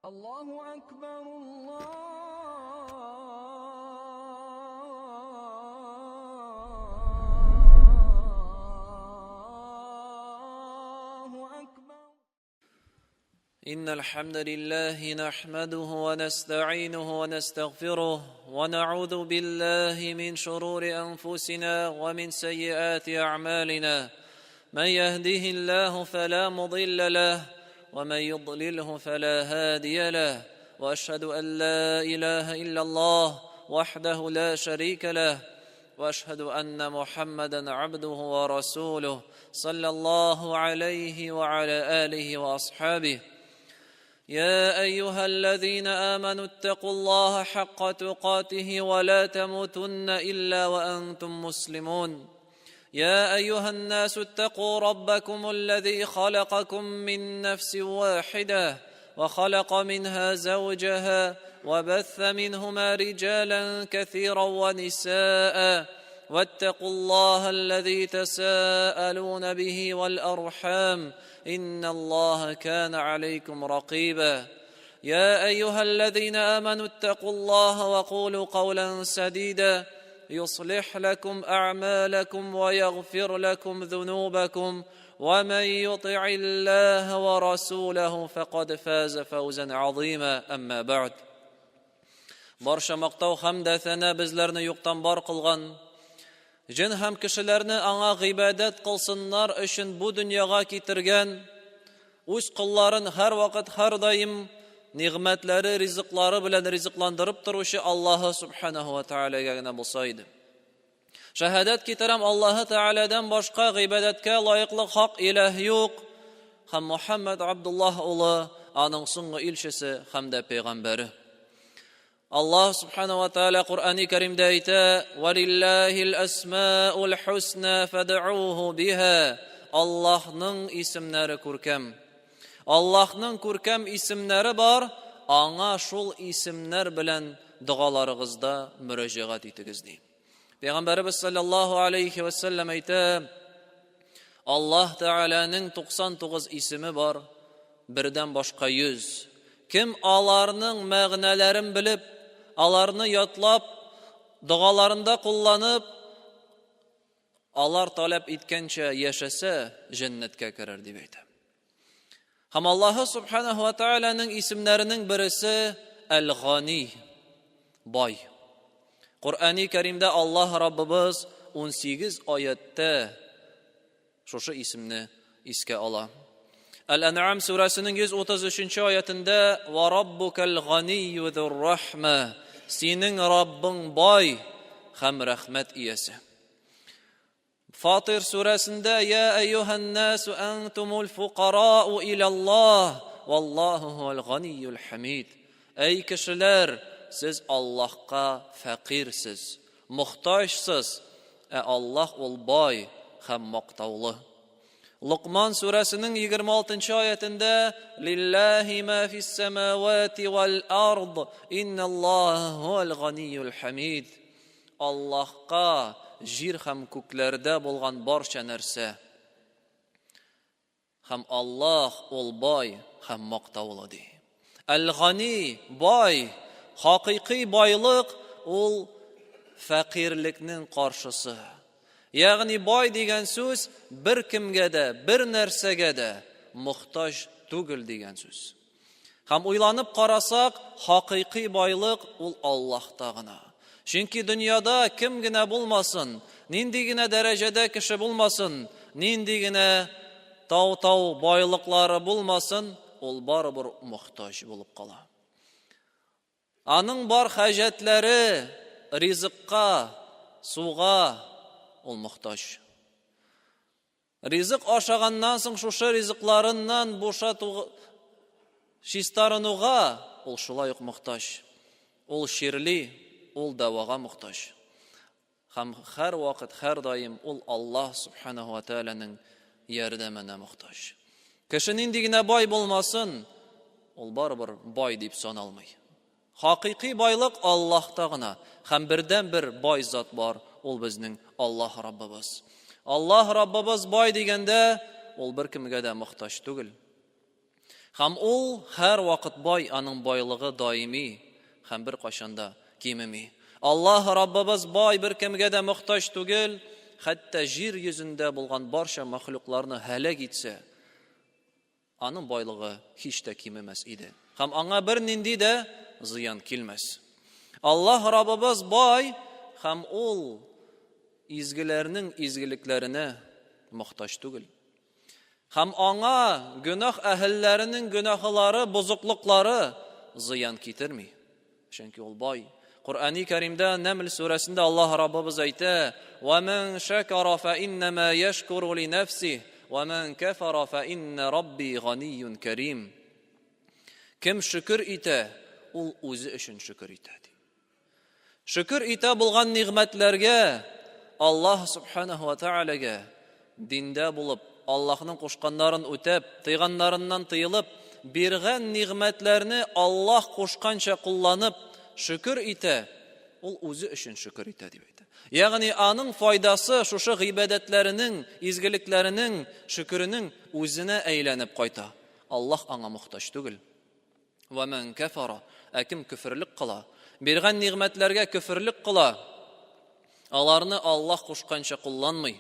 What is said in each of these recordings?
Аллаһу әкбәр, Аллаһу әкбәр. إن الحمد لله نحمده ونستعينه ونستغفره ونعوذ بالله من شرور أنفسنا ومن سيئات أعمالنا من يهده الله فلا مضل له ومن يضلله فلا هادي له واشهد ان لا اله الا الله وحده لا شريك له واشهد ان محمدا عبده ورسوله صلى الله عليه وعلى اله واصحابه يا ايها الذين امنوا اتقوا الله حق تقاته ولا تموتن الا وانتم مسلمون يا ايها الناس اتقوا ربكم الذي خلقكم من نفس واحده وخلق منها زوجها وبث منهما رجالا كثيرا ونساء واتقوا الله الذي تساءلون به والارحام ان الله كان عليكم رقيبا يا ايها الذين امنوا اتقوا الله وقولوا قولا سديدا يصلح لكم اعمالكم ويغفر لكم ذنوبكم ومن يطع الله ورسوله فقد فاز فوزا عظيما اما بعد Барча мактау һәм дә сәнә безләрне юктан бар кылган, җен һәм кешеләрне аңа гыйбадәт кылсыннар өчен бу дөньяга китергән, үз колларын һәрвакыт һәрдаим нигъмәтләре, ризыклары белән ризыкландырып торучы Аллаһы Субханаһу ва Тәгаләгә генә булса иде. Шәһадәт китерәм Аллаһы Тәгаләдән башка гыйбадәткә лаеклы хак иләһ юк һәм Мухаммад Абдуллаһ улы аның соңгы илчесе һәм дә пәйгамбәре. Аллаһ Субхану ва Тааля Коръәни Кәримдә әйтә: "Валиллаһил асмаул хусна фад'уһу биха." Аллаһның исемнәре күркәм. Аллаһның күркәм исемнәре бар, аңа шул исемнәр белән догаларыгызда мөрәҗәгать итегез ди. Пәйгамбәребез саллаллаһу алейхи ва саллям әйтә, Аллаһ Тәгаләнең 99 исеме бар, бердән башка 100. Кем аларның мәгънәләрен белеп, аларны ятлап, догаларында кулланып, алар таләп иткәнчә яшәсә, җәннәткә керер дип әйтә. Һәм Аллаһы Субханаһу ва Тааляның исемнәренең бересе Әл-Гани, бай. Коръәни Кәримдә Аллаһ Раббыбыз 18 аятта шушы исемне искә ала. Әл-Ән'ам сүрәсенең 133 аятында Ва раббукал ганийю зур рахма. Синең Раббың бай һәм рәхмәт иясе. Фатир сүрәсендә Я әйюһән насу антумул фукарау илаллаһ валлаһу хуал ганиюл хамид. Әй кешеләр, сез Аллаһка фәкыйрьсез, мохтаҗсыз, ә Аллаһ ул бай һәм мактаулы. Локман сүрәсенең 26 аятендә Лиллаһи ма фис самавати вал ард, инналлаһа хуал ганиюл хамид. Аллаһка җир һәм күкләрдә булган барча нәрсә. Һәм Аллаһ ул бай һәм мактаулы ди. Әл-Гани бай, хакыйкый байлык ул фәкыйрьлекнең каршысы. Ягъни бай дигән сүз бер кемгә дә, бер нәрсәгә дә мохтаҗ түгел дигән сүз. Һәм уйланып карасак, хакыйкый байлык ул Аллаһта гына. Чөнки дөньяда кем генә булмасын, нинди генә дәрәҗәдә кеше булмасын, нинди генә тау-тау байлыклары булмасын, ул барыбер мохтаҗ булып кала. Аның бар хаҗәтләре ризыкка, суга ул мохтаҗ. Ризык ашаганнан соң шушы ризыкларыннан бушату чистарынуга ул шулай ук мохтаҗ. Ул чирли, ул дәвага мохтаҗ. Һәм һәр вакыт, һәр даим ул Аллаһ субханаһу ва тааляның ярдәменә мохтаҗ. Кеше нинди генә бай булмасын, ул барыбер бай дип саналмый. Хакыйкый байлык Аллаһта гына һәм бердәнбер бай зат бар, ул безнең Аллаһ Раббыбыз. Аллаһ Раббыбыз бай дигәндә, ул беркемгә дә мохтаҗ түгел. Һәм ул һәрвакыт бай, аның байлыгы даими һәм беркайчан да кимеми. Аллаһ Раббыбыз бай, беркемгә дә мохтаҗ түгел, хәтта җир йөзендә булган барча мәхлукларны һәлак итсә, аның байлыгы һич тә кимемәс иде. Һәм аңа бернинди дә зыян килмәс. Аллаһ Раббыбыз бай һәм ул изгеләрнең изгелекләренә мохтаҗ түгел. Һәм аңа гөнаһ әһелләренең гөнаһылары, бозыклыклары зыян китерми. Чөнки ул бай. Коръәни Кәримдә Нәмл сүрәсендә Аллаһ Раббыбыз әйтә: "Ва ман шакара фа иннама яшкуру ли нафсиһ, ва ман кафара фа инна рабби ганиюн карим." Кем шөкер итә, ул үзе өчен шөкер итә ди. Шөкер итә булган нигъмәтләргә Аллаһ Субханаһу ва Таалагә диндә булып, Аллаһның кушканнарын үтәп, тыйганнарыннан тыелып, биргән нигъмәтләрне Аллаһ кушканча кулланып, шөкер итә, ул үзе өчен шөкер итә дип әйтә. Ягъни аның файдасы шушы гыйбадәтләренең, изгелекләренең, шөкеренең үзенә әйләнеп кайта. Аллаһ аңа мохтаҗ түгел. Вә мән кәфара, ә кем көферлек кыла, биргән нигъмәтләргә көферлек кыла, аларны Аллаһ кушканча кулланмый,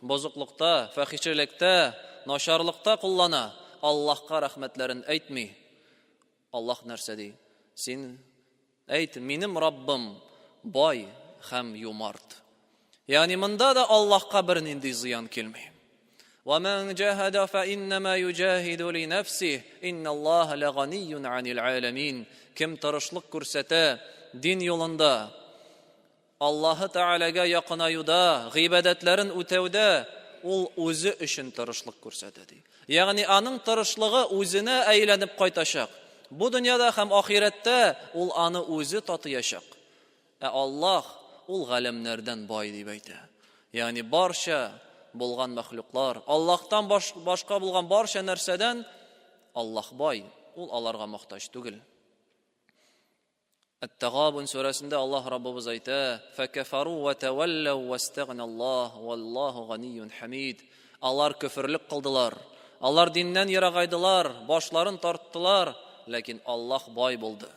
бозыклыкта, фәхишәлектә, начарлыкта куллана, Аллаһка рәхмәтләрен әйтми. Аллаһ нәрсә ди? Син әйт, минем Раббым бай һәм юмарт. Ягъни монда да Аллаһка бернинди зыян килми. وَمَنْ جَاهَدَ فَإِنَّمَا يُجَاهِدُ لِنَفْسِهِ إِنَّ اللَّهَ لَغَنِيٌّ عَنِ الْعَالَمِينَ Кем тырышлык күрсәтә дин юлында, Аллаһы Тәгаләгә якынаюда, гыйбадәтләрен үтәүдә ул үзе өчен тырышлык күрсәтә ди. Ягъни аның тырышлыгы үзенә әйләнеп кайтачак. Бу дөньяда һәм ахирәттә ул аны үзе татыячак. Ә Аллаһ ул галәмнәрдән бай дип әйтә. Ягъни барча булган мәхлуклар, Аллаһтан башка булган барча нәрсәдән Аллаһ бай, ул аларга мохтаҗ түгел. Әт-Тагабун сүрәсендә Аллаһ Раббыбыз әйтә: "Фәкәфару ва таваллау вастагналлаһ валлаһу ганиюн хамид." Алар көферлек кылдылар. Алар диннән ерагайдылар, башларын тарттылар, ләкин Аллаһ бай булды.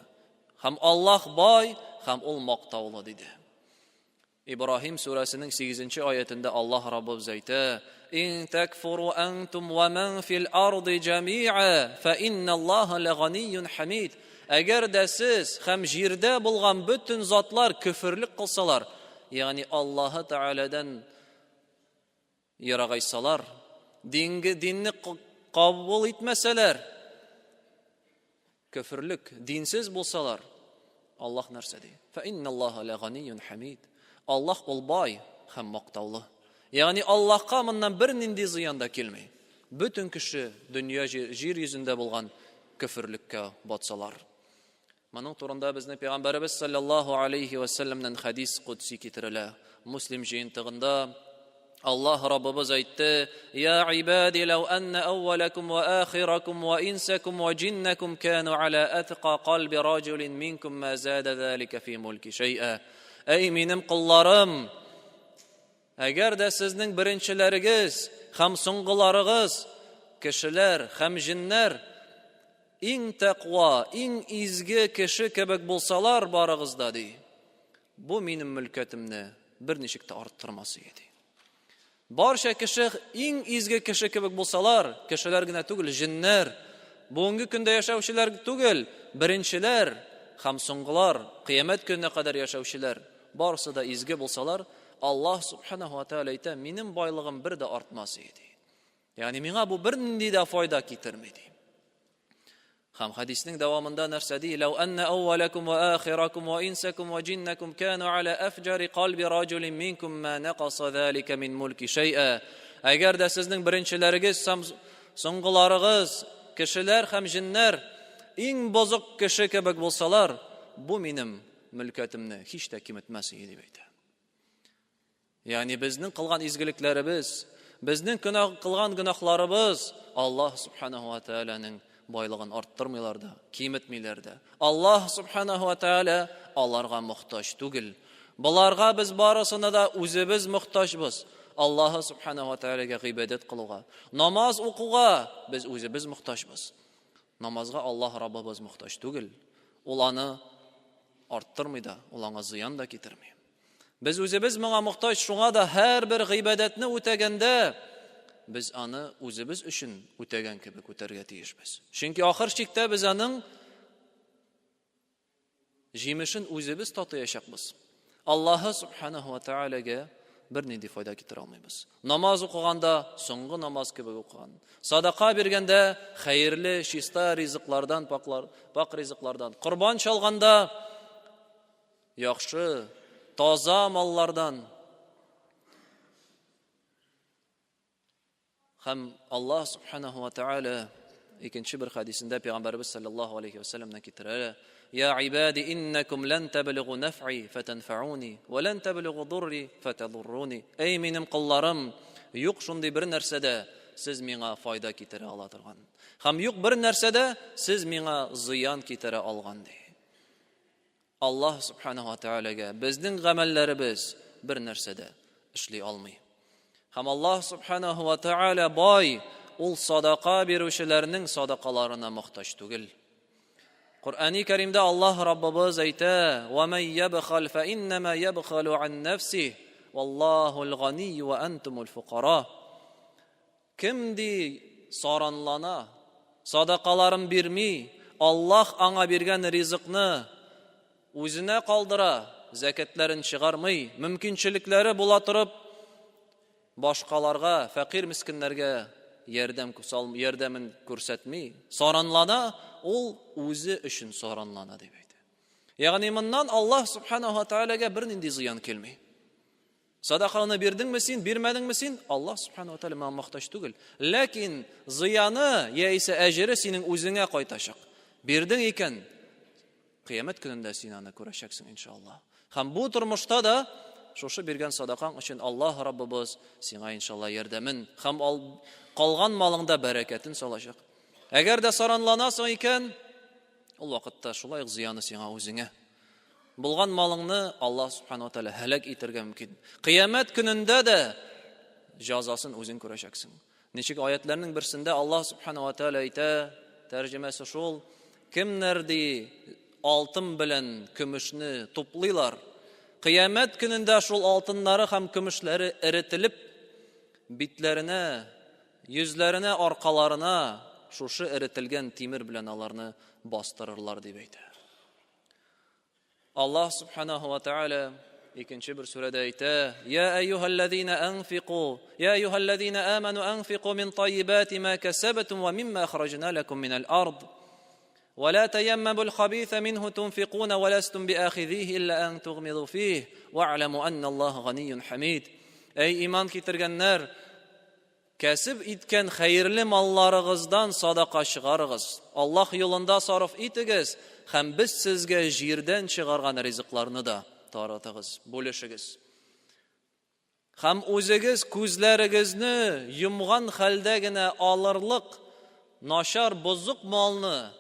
Һәм Аллаһ бай, һәм ул мактаулы, диде. Ибраһим сүрәсенең 8 аятендә Аллаһ Раббыбыз әйтә: "Ин такфуру антум ва ман фил арди җамиа, фа инналлаһа лаганиюн хамид." Әгәр дә сез һәм җирдә булган бөтен затлар көферлек кылсалар, ягъни Аллаһы Тәгаләдән Ерагайсалар, динге, динне кабул итмәсәләр, көферлек, динсез булсалар, Аллаһ нәрсә ди? Фә инналлаһа лаганиюн хамид. Аллаһ ул бай һәм мактаулы. Ягъни Аллаһка моннан бернинди зыян да килми. Бөтен кеше дөнья җир йөзендә булган көферлеккә батсалар. Моның турында безнең пәйгамбәребез саллаллаһу алейхи ва сәлләмнән хәдис кудси китерелә. Муслим җыентыгында Аллаһ Раббыбыз әйтте: "Я ибади, лау анна әүвәләкум ва ахиракум ва инсакум ва җиннакум кану аля атка калби раҗулин минкум ма зада залика фи мулки шәй'a." Әй минем колларым, әгәр дә сезнең беренчеләрегез һәм соңгыларыгыз, кешеләр һәм җиннәр Иң тәкъва, иң изге кеше кебек булсалар барыгыз да, ди, бу минем мөлкәтемне берничек тә арттырмас иде, ди. Барча кеше иң изге кеше кебек булсалар, кешеләр генә түгел, җеннәр, бүгенге көндә яшәүчеләр түгел, беренчеләр һәм соңгылар, кыямәт көненә кадәр яшәүчеләр, барысы да изге булсалар, Аллаһ субханаху ва тааля әйтә, минем байлыгым бер дә артмас иде, ди. Ягъни миңа бу бернинди дә файда китерми ди. Һәм хәдиснең дәвамында нәрсә ди? Лау анна әүвәләкум ва ахиракум ва инсакум ва җиннакум кану аля афҗари калби раҗулин минкум ма накаса залика мин мулки шәй'a. Әгәр дә сезнең беренчеләрегез һәм соңгыларыгыз, кешеләр һәм җиннәр иң бозык кеше кебек булсалар, бу минем мөлкәтемне һич тә киметмәс иде дип әйтә. Ягъни безнең кылган изгелекләребез, безнең гөнаһ кылган гөнаһларыбыз Аллаһ субханаһу ва тааляның байлыгын арттырмыйлар да, киметмиләр дә. Аллаһ субханаһу ва тааля аларга мохтаҗ түгел. Боларга без барысына да үзебез мохтаҗбыз. Аллаһ субханаһу ва тааляга гыйбадәт кылуга, намаз укуга без үзебез мохтаҗбыз. Намазга Аллаһ Раббыбыз мохтаҗ түгел. Ул аны арттырмый да, ул аңа зыян да китерми. Без үзебез моңа мохтаҗ, шуңа да һәрбер гыйбадәтне үтәгәндә без аны үзебез өчен үтәгән кебек үтәргә тиешбез. Чөнки ахыр чиктә без аның Җимешен үзебез татыячакбыз. Аллаһы Субханаһу ва Таалагә бернинди файда китерә алмыйбыз. Намаз укыганда соңгы намаз кебек укыган. Садака биргәндә хәерле, чиста ризыклардан, паклар, пак ризыклардан. Корбан чалганда яхшы, таза маллардан. Һәм Аллаһ Субханаху ва Тааля икенче бер хәдисендә пәйгамбәребез саллаллаһу алейхи ва сәлләмнән китерә: "Я ибади иннакум лан таблугу нафъи фатанфауни ва лан таблугу дурри фатадурруни". Эй минем колларым, юк шундый бер нәрсәдә сез миңа файда китерә ала торган. Һәм юк бер нәрсәдә сез миңа зыян китерә алган ди. Аллаһ Субханаһу ва Тәгаләгә безнең гамәлләребез бер нәрсә дә эшли алмый. Һәм Аллаһ Субханаһу ва Тәгалә бай, ул садака бирүчеләрнең садакаларына мохтаҗ түгел. Коръәни Кәримдә Аллаһ Раббыбыз әйтә: "Ва ман ябхал фа иннама ябхалу ан нафсиһ, валлаһул ганий ва антумул фукара". Кем ди саранлана, садакаларын бирми, Аллаһ аңа биргән ризыкны үзенә калдыра, зәкятләрен чыгармый, мөмкинчелекләре була торып, башкаларга, фәкыйрь-мескеннәргә ярдәм ярдәмен күрсәтми, саранлана, ул үзе өчен саранлана дип әйтә. Ягъни моннан Аллаһ субханаһу ва таалагә бернинди зыян килми. Садакаңны бирдеңме син, бирмәдеңме син, Аллаһ субхану ва тааля моңа мохтаҗ түгел. Ләкин зыяны яисә әҗере синең үзеңә кайтачак. Бирдең икән, кыямәт көнендә син аны күрәчәксең, иншаллаһ. Һәм бу тормышта да шушы биргән садакаң өчен Аллаһ Раббыбыз сиңа иншаллаһ ярдәмен һәм калган малыңда бәрәкәтен салачак. Әгәр дә саранланасың икән, ул вакытта шулай ук зыяны сиңа үзеңә. Булган малыңны Аллаһ Субхану ва Тааля һәлак итәргә мөмкин. Кыямәт көнендә дә җазасын үзең күрәчәксең. Ничек аятларның берсендә Аллаһ Субхану ва Тааля әйтә, тәрҗемәсе шул, кемнәр ди алтын белән көмешне туплыйлар, кыямәт көнендә шул алтыннары һәм көмешләре эретелеп, битләренә, йөзләренә, аркаларына шушы эретелгән тимер белән аларны бастырырлар дип әйтә. Аллаһ субханаху ва тааля икенче бер сүрәдә әйтә: "Я әйюһәлләзина анфику, я әйюһәлләзина аману анфику мин тайибати ма касабтум ва мимма ахраҗна лакум минәл ард. Ва ла таяммамул хабиса минху тунфикуна ва ластум биахизихи илла ан тугмиду фих, ва'ламу анналлаһа ганиюн хамид." Әй иман китергәннәр, Кәсеп иткән хәерле малларыгыздан садака чыгарыгыз, Аллаһ юлында сарыф итегез һәм без сезгә җирдән чыгарган ризыкларны да таратыгыз, бүлешегез. Һәм үзегез күзләрегезне йомган хәлдә генә алырлык начар, бозык малны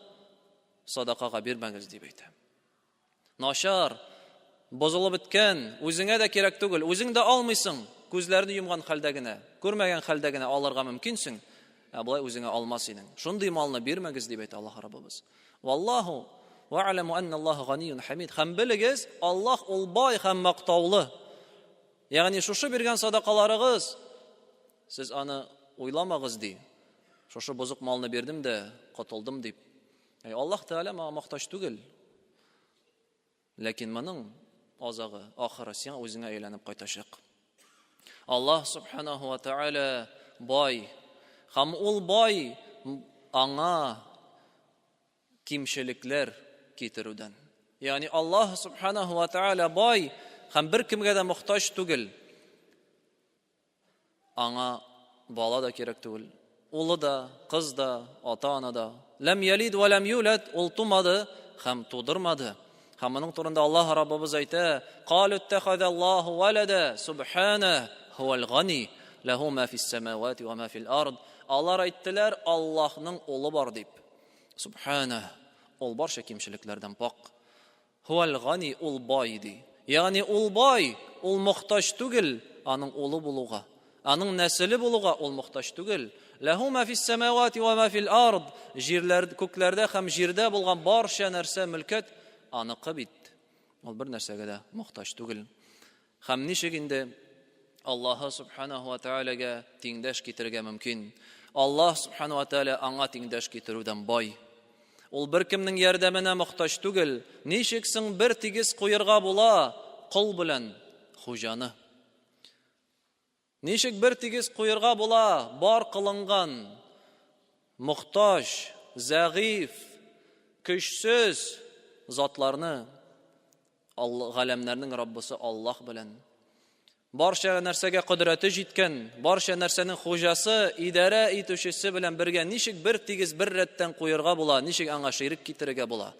садакага бирмәгез, дип әйтә. Начар, бозылып беткән, үзеңә дә кирәк түгел, үзең дә алмыйсың, күзләрне йомган хәлдә генә, күрмәгән хәлдә генә алырга мөмкинсең, ә болай үзеңә алмас идең. Шундый малны бирмәгез, дип әйтә Аллаһ Раббыбыз. Валлаһу ва'ламу анна Аллаһ ганиюн хамид. Һәм белегез, Аллаһ ул бай һәм мактаулы. Ягъни шушы биргән садакаларыгыз, сез аны уйламагыз ди. Шушы бозык малны бирдем дә котылдым дип. Әй, Аллаһ Тәгалә моңа мохтаҗ түгел. Ләкин моның азагы, ахыры сиңа үзеңә әйләнеп кайтачак. Аллаһ Субханаху ва Тәгалә бай. Һәм ул бай аңа кимчелекләр китерүдән. Ягъни Аллаһ Субханаху ва Тәгалә бай һәм беркемгә дә мохтаҗ түгел. Аңа бала да кирәк түгел. Улы да, кыз да, ата-ана да. Ләм ялид вә ләм юләд, ул тумады һәм тудырмады. Һәм моның турында Аллаһ Раббыбыз әйтә: "Калу иттахазаллаһу валада, субхана, һуал гани, ләһу ма фис самавати ва ма фил ард". Алар әйттеләр, Аллаһның улы бар дип. Субхана, ул барча кимчелекләрдән пак. Һуәл гани, ул бай, ди. Ягъни ул бай, ул мохтаҗ түгел аның улы булуга. Аның нәселе булуга ул мохтаҗ түгел. Ләһу ма фис самавати ва ма фил ард. Җирләр, күкләрдә һәм җирдә булган барча нәрсә мөлкәт аныкы бит. Ул бер нәрсәгә дә мохтаҗ түгел. Һәм ничек инде Аллаһы Субханаһу ва Тәгаләгә тиңдәш китерергә мөмкин? Аллаһ Субханаһу ва Тәгалә аңа тиңдәш китерүдән бай. Ул беркемнең ярдәменә мохтаҗ түгел. Ничек соң бер тигез куерга була кол белән хуҗаны? Ничек бер тигез куерга була бар кылынган мохтаҗ, зәгыйф, көчсез затларны галәмнәрнең Раббысы Аллаһ белән? Барча нәрсәгә кодрәте җиткән, барча нәрсәнең хуҗасы, идарә итүчесе белән бергә ничек бер тигез бер рәттән куерга була, ничек аңа ширек китерергә була?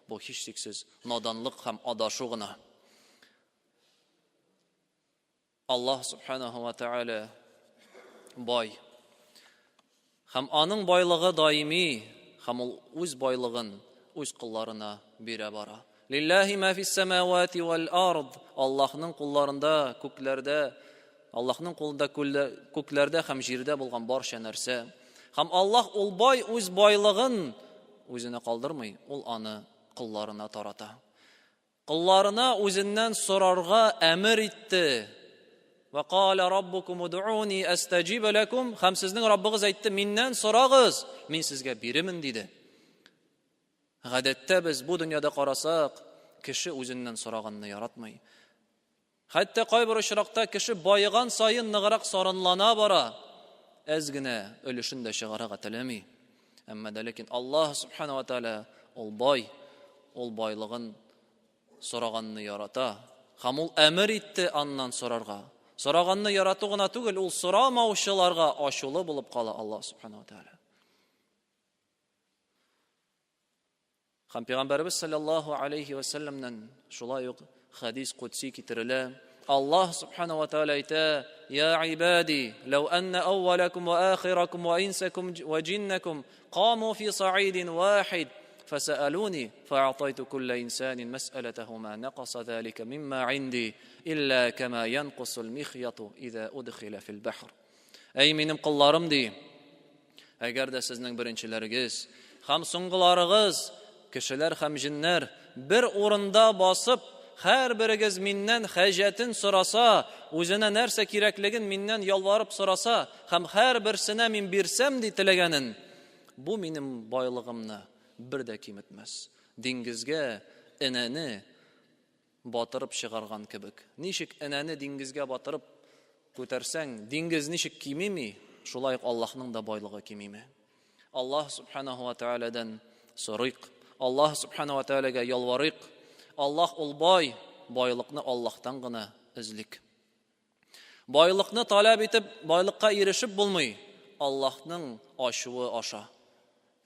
Бу һичшиксез наданлык һәм адашу гына. Аллаһ Субханаһу ва Тааля бай. Һәм аның байлыгы даими, һәм ул үз байлыгын үз колларына бирә бара. Лиллаһи ма фис самавати вал ард. Аллаһның кулларында күкләрдә, Аллаһның кулында күкләрдә һәм җирдә булган барча нәрсә. Һәм Аллаһ ул бай үз байлыгын үзенә калдырмый, ул аны колларына тарата. Колларына үзеннән сорарга әмер итте. Вә калә раббукум удъуни астаҗиб ләкум. Һәм сезнең Раббыгыз әйтте, миннән сорагыз, мин сезгә биремен, диде. Гадәттә без бу дөньяда карасак, кеше үзеннән сораганны яратмый. Хәтта кайбер очракта кеше баеган саен ныграк сарынлана бара, әз генә өлешен дә чыгарырга теләми. Әмма дә ләкин Аллаһ Субхана ва Тааля ул бай, ул байлыгын сораганны ярата. Һәм ул әмер итте аннан сорарга. Сораганны ярату гына түгел, ул сорамаучыларга ачулы булып кала Аллаһ Субхана ва Тааля. Һәм Пәйгамбәребез саллаллаһу алейхи ва сәлләмнән шулай ук хадис кудси китерелә. Аллаһ субхана ва тааля әйтә: "Я ибади, лау анна awwalakum ва ахиракум ва инсакум ва джиннакум каму фи саидин вахид فسألوني فأعطيت كل إنسان مسألته ما نقص ذلك مما عندي إلا كما ينقص المخيط إذا أدخل في البحر. Әй минем колларым ди, Әгәр дә сезнең беренчеләрегез һәм соңгыларыгыз, кешеләр һәм җеннәр, бер урында басып, һәрберегез миннән хаҗәтен сораса, үзенә нәрсә кирәклеген миннән ялварып сораса һәм һәрберсенә мин бирсәм, ди теләгәнен, бу минем байлыгымны бер дә киметмәс. Диңгезгә энәне батырып чыгарган кебек. Ничек энәне диңгезгә батырып күтәрсәң, диңгез ничек кимеми, шулай ук Аллаһның да байлыгы кимиме? Аллаһ Субханаһу ва Тааладан сорыйк. Аллаһ Субханаһу ва Таалагә ялварыйк. Аллаһ ул бай, байлыкны Аллаһтан гына эзлик. Байлыкны таләп итеп, байлыкка ирешеп булмый, Аллаһның ачуы аша.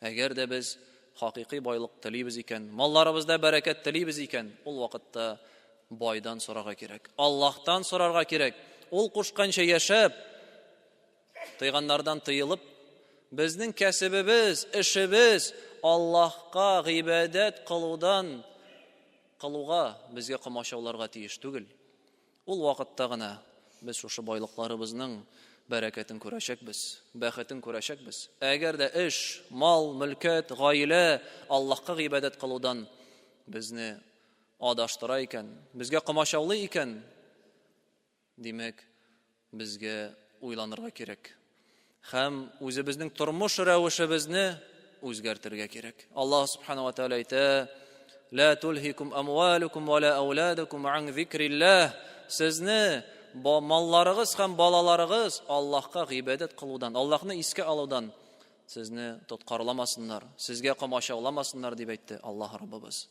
Әгәр дә без хакыйкый байлык телибез икән, малларыбызда бәрәкәт телибез икән, ул вакытта байдан сорарга кирәк. Аллаһтан сорарга кирәк. Ул кушканча яшәп, тыйганнардан тыелып, безнең кәсебебез, эшебез Аллаһка гыйбадәт кылудан кылуга безгә комачауларга тиеш түгел. Ул вакытта гына без шушы байлыкларыбызның бәрәкәтен күрәчәкбез, бәхетен күрәчәкбез. Әгәр дә эш, мал, мөлкәт, гаилә Аллаһка гыйбадәт кылудан безне адаштыра икән, безгә комачаулый икән, димәк, безгә уйланырга кирәк. Һәм үзебезнең тормыш рәвешебезне үзгәртергә кирәк. Аллаһ субхана ва тааля әйтә: "Ла тулһикум амвалукум ва ла ауладукум ан зикриллаһ." Сезне малларыгыз һәм балаларыгыз Аллаһка гыйбадәт кылудан, Аллаһны искә алудан сезне тоткарламасыннар, сезгә комачауламасыннар дип әйтте Аллаһ Раббыбыз.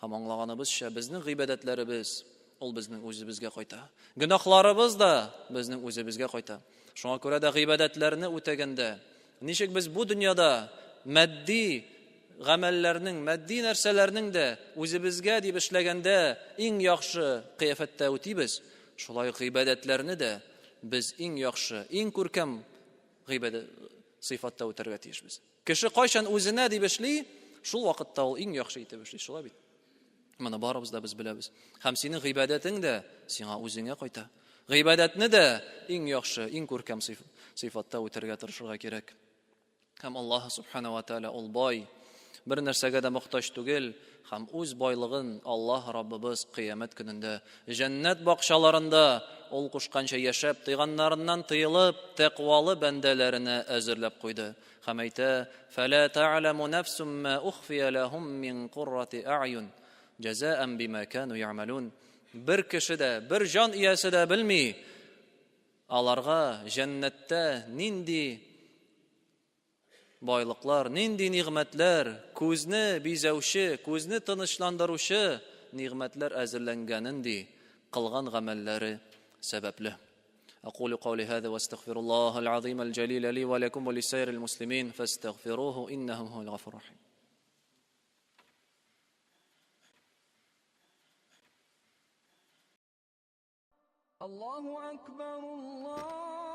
Һәм аңлаганыбызча, безнең гыйбадәтләребез ул безнең үзебезгә кайта. Гөнаһларыбыз да безнең үзебезгә кайта. Шуңа күрә дә гыйбадәтләрне үтәгәндә, ничек без бу дөньяда матди гамәлләрнең, матди нәрсәләрнең дә үзебезгә дип эшләгәндә иң яхшы кыяфәттә үтибез, шулай ук гыйбадәтләрне дә без иң яхшы, иң күркәм гыйбадәт сыйфатта үтәргә тиешбез. Кеше кайчан үзенә дип эшли, шул вакытта ул иң яхшы итеп эшли, шулай бит? Моны барыбыз да без беләбез. Һәм синең гыйбадәтең дә сиңа үзеңә кайта. Гыйбадәтне дә иң яхшы, иң күркәм сыйфатта үтәргә тырышырга кирәк. Һәм Аллаһ Субхана ва Тааля ул бай, бер нәрсәгә дә мохтаҗ түгел, һәм үз байлыгын Аллаһ Раббыбыз кыямәт көнендә җәннәт бакчаларында ул кушканча яшәп, тыйганнарыннан тыелып, тәкъвалы бәндәләренә әзерләп куйды. Һәм әйтә: "Фәлә та'ламу нафсум ма ухфия лахум мин куррати а'юн, җәзаан бима кану я'малун". Бер кеше дә, бер җан иясе дә белми, Аларга җәннәттә нинди байлыклар, нинди нигъмәтләр, күзне бизәүче, күзне тынычландыручы нигъмәтләр әзерләнгәнен ди, кылган гамәлләре сәбәпле. أقول قولي هذا واستغفر الله العظيم الجليل لي ولكم ولسائر المسلمين فاستغفروه إنه هو الغفور الرحيم. Аллаһу акбар, Аллаһу